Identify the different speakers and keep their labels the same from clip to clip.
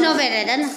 Speaker 1: नभएर हेर न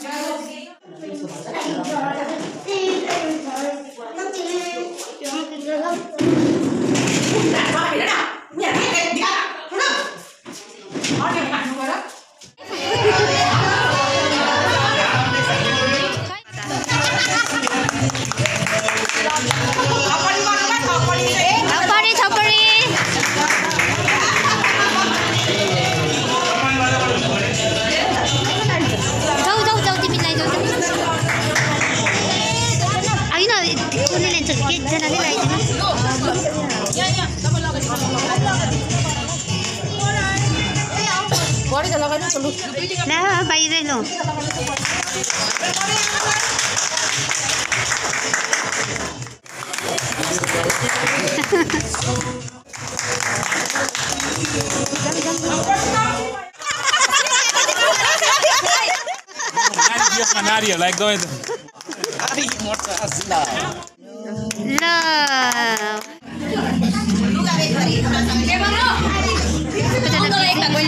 Speaker 1: बाहिरै लो
Speaker 2: नारीहरूलाई एकदमै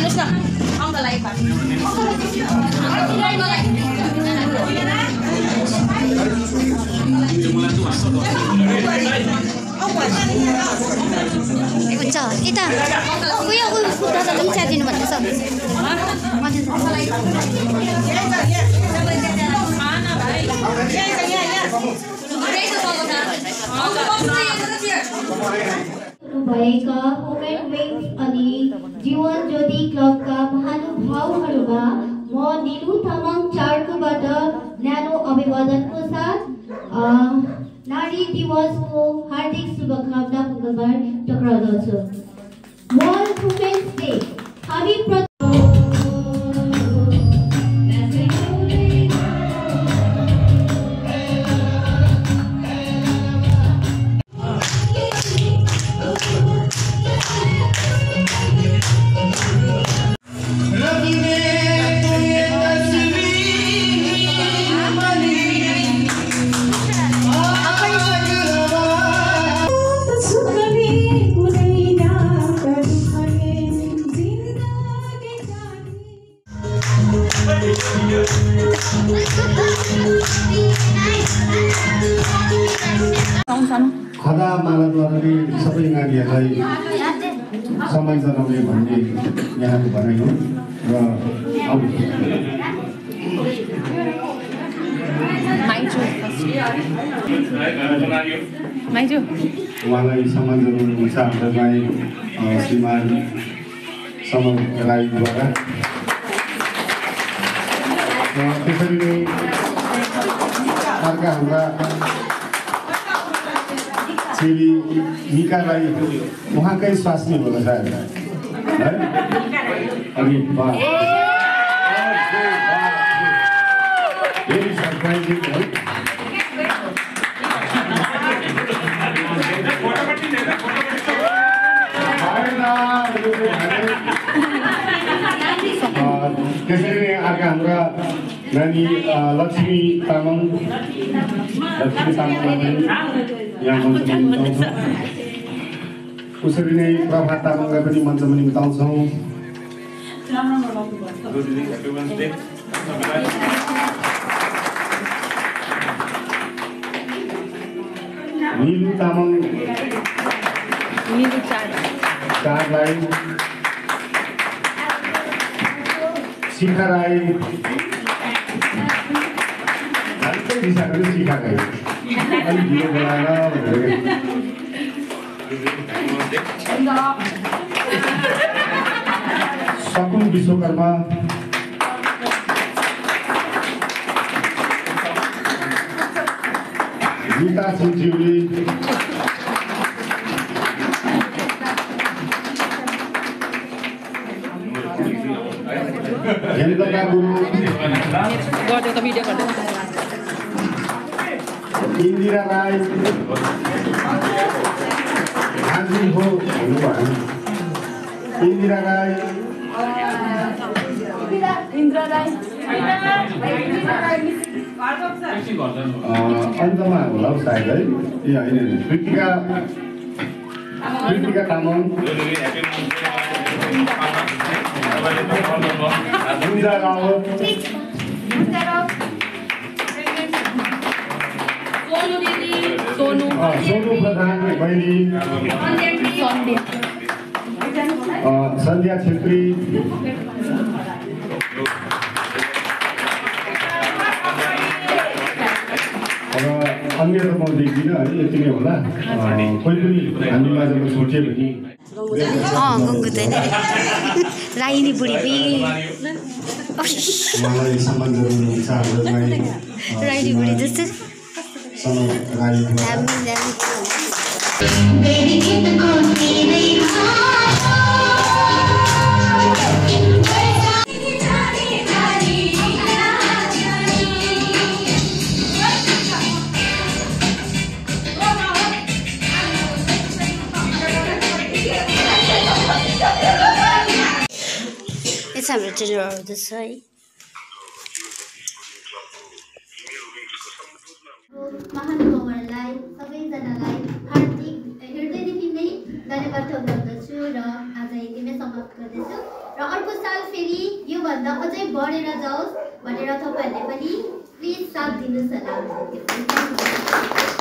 Speaker 1: हुन्छ यता उयो दादाले पनि चिया दिनु भन्दैछ
Speaker 3: भएका वुमेन विङ्स अनि जीवन ज्योति क्लबका महानुभावहरूमा म निलु तामाङ चार्कोबाट न्यानो अभिवादनको साथ नारी दिवसको हार्दिक शुभकामना मङ्गलबार टक्राउँदछु। वर्ल्ड वुमेन्स डे हामी
Speaker 4: खदा मालाद्वाराले सबै नारीहरूलाई सम्मान जनाउने भन्ने यहाँको भनाइ हो र उहाँलाई सम्मान जनाउनुहुन्छ हाम्रो गाई श्रीमान समर राईद्वारा त्यसरी नै अर्का हाम्रा चेली निका राई उहाँकै स्वास्नी होला सायद है अनि भेरी सरप्राइजिङ है त्यसरी नै अर्का हाम्रा नानी लक्ष्मी तामाङ यहाँ मञ्चमा बिताउँछौँ उसरी नै प्रभा तामाङलाई पनि मञ्चमा बिताउँछौँ। निलु तामाङ चारलाई शिखा राई झन्डै दिशाहरू शिखा राई अलिक ढिलो बोलाएर सकुन विश्वकर्मा गीता छिन्चिउली हेमलता गुरु इन्दिरा राई हाजी हो भन्नुभयो इन्दिरा राई अन्तमा होला सायद है ए होइन कृतिका तामाङ रावत सोनु प्रधान बहिनी सन्ध्या छेत्री अब अन्य त म देख्दिनँ है यति नै होला कोही पनि हामी माझमा सोचे भने
Speaker 1: गङ्गु त राइनी बुढी
Speaker 4: मलाई सम्मान गराउनु छ हामीलाई
Speaker 1: राइनी बुढी जस्तो हाम्रो ट्रेनरहरू जस्तो है
Speaker 3: महानुभावहरूलाई सबैजनालाई हार्दिक हृदयदेखि नै धन्यवाद गर्दछु र आज यतिमै समाप्त गर्दछु र अर्को साल फेरि योभन्दा अझै बढेर जाओस् भनेर तपाईँहरूले पनि प्लिज साथ दिनुहोस् होला।